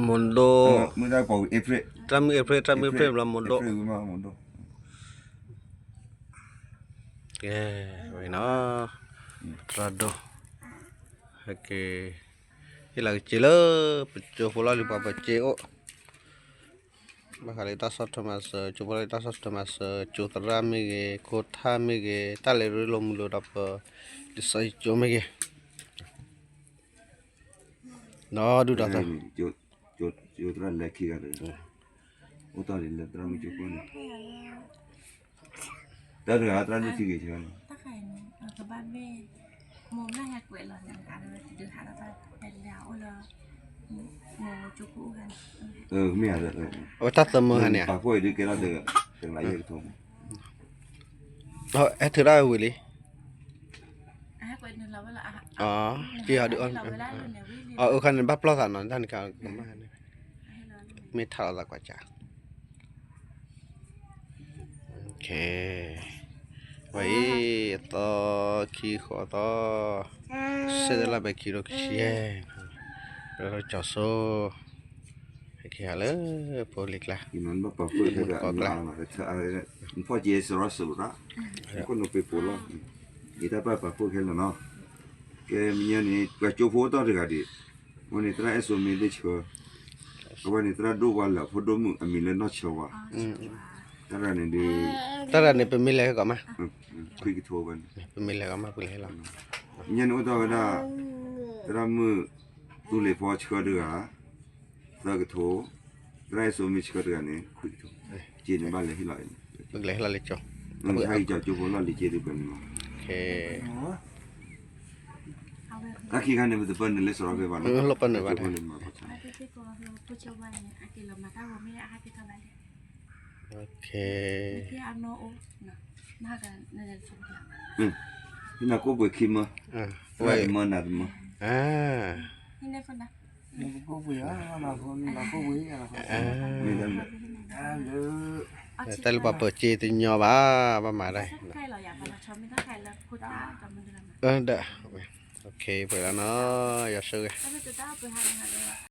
မိၢ်ဒိၣ်, တၢ်မုၢ်အ့ဖြ့ၣ် တၢ်မုၢ်အ့ဖြ့ၣ်ဘျီမိၢ်ဒိၣ်, ကဲ, ဝဲနီၤ, သရၣ်ဒိၣ်, ဟဲက့ၤ, ဟ့ၣ်လီၤကစ့လၢ ပကၠိဖိလီၢ်လံၤပှၤပစ့အိၣ်, ဘၣ်ဃးလၢတၢ်ဆီၣ်ထွဲမၤစၢၤ ကၠိဖိလီၢ်လံၤတၢ်ဆီၣ်ထွဲမၤစၢၤ ကၠိသရၣ်မ့ၢ်ဂ့ၤ ခိၣ်ထၣ်မ့ၢ်ဂ့ၤ တၢ်လဲၤရ့လိာ်မုာ်လိာ်ဒီးပ လံာ်စီဆှံကၠိမ့ၢ်ဂ့ၤ, ဒီးဒုၣ်ဒါသၢ ကၠိသရၣ်လဲၤခံဂၤတဂၤ, အိၣ်တီၢ်လံလၢသရၣ်မုၣ်ကၠိဖိန့ၣ်, တၢ်တဂၤသရၣ်ဒိၣ်ထံဂ့ၤဆၢန့ၣ်, မ့ၢ်ဧါ, အဝဲတၢ်သၢမၢဟါန့ၣ်ဧါ, ပာ်ဖှိၣ်အံၤဒုးကဲထီၣ်တဂၤ, တဂၤယဲၢ်ကထိ, အဲၣ်ထုးဒၣ်ဝံၤလံ က့ၤဟီဒုးအီၣ်, အၢ အခါန့ၣ် ဘၣ်ပျီၢ်သးနီၤ တၢ်န့ၣ်ခါ, မ့ၢ်ထးလီၤသးကွၢ်စး, ဝဲအံၤ အသီခံဃိးသီ, ဆဲးတလၢ်ပဲခံရိခံဆံယဲၢ်, ပလီၤကၠီၤစိ, ဟဲက့ၤဟးလၢဖိလံၤကျါ, မုၣ်ကီၤကျါ ဖီၣ်က့ၤစရီစရီရၣ်, ခိၣ်နူာ်ပ့ၤပိာ်လီၤ, ယတၢ်ပၢ်ပာ်ဖှိၣ်ခဲလၢာ်နီၤ, ကဲမ့ၢ်န့ၣ် ပှၤကၠိဖိအိၣ်တီၢ်တဂၤဒံး, အဝဲန့ၣ်သရၣ်အဲၣ်စိမ့ၢ်သ့ၣ်ဆှၢ, အဝဲန့ၣ်သရၣ်ဒိၣ်ဝါလၢအဖိဒိၣ်မုၣ်အမံၤလၢနီၢ်ဆၢဝါ, တၢ်ရၣ်န့ၣ်ဒုး, တၢ်ရၣ်န့ၣ် ပမ့ၢ်လဲၤဟဲကီးမး, ခွံကထိဝဲန့ၣ်, ပမ့ၢ်လဲၤကီးမး ပလဲၤဟဲလီၤ, မ့ၢ်န့ၣ်အိၣ်တီၢ်ဝဲဒၣ်, သရၣ်မုၣ်သူလ့ၤဖီဆှၢတဂၤ သၢကထိ, သရၣ်အဲၣ်စိမ့ၢ်ဆှၢတဂၤန့ၣ် ခွံကထိ, က့ၤန့ၣ်ဘၣ်လဲၤဟ့ၣ်လီၤအံၤ, ပကလဲၤဟ့ၣ်လီၤလၢကၠိ, ဟဲက့ၤကၠိကၠိဖိလီၢ်လံၤက့ၤဒုးပှဲၤန့ၣ်လီၤ, တၢ်ခံခါန့ၣ် ပတပၢနုာ်လၢစရီဖဲဘၣ်နီၤ, လီၤပၢနုာ်ဘၣ်, ဟံးနၤကိၣ်ပှ့ၤခံမၢ, ဝဲတမၢနၤတမၢ, တၢ်လၢပှၤပၢၤစ့တညီဘၣ်, ဘၣ်မၤဒၣ်, ဒီး, ပှဲၤလီၤနီၤ, ယွၤဆိၣ်ဂ့ၤ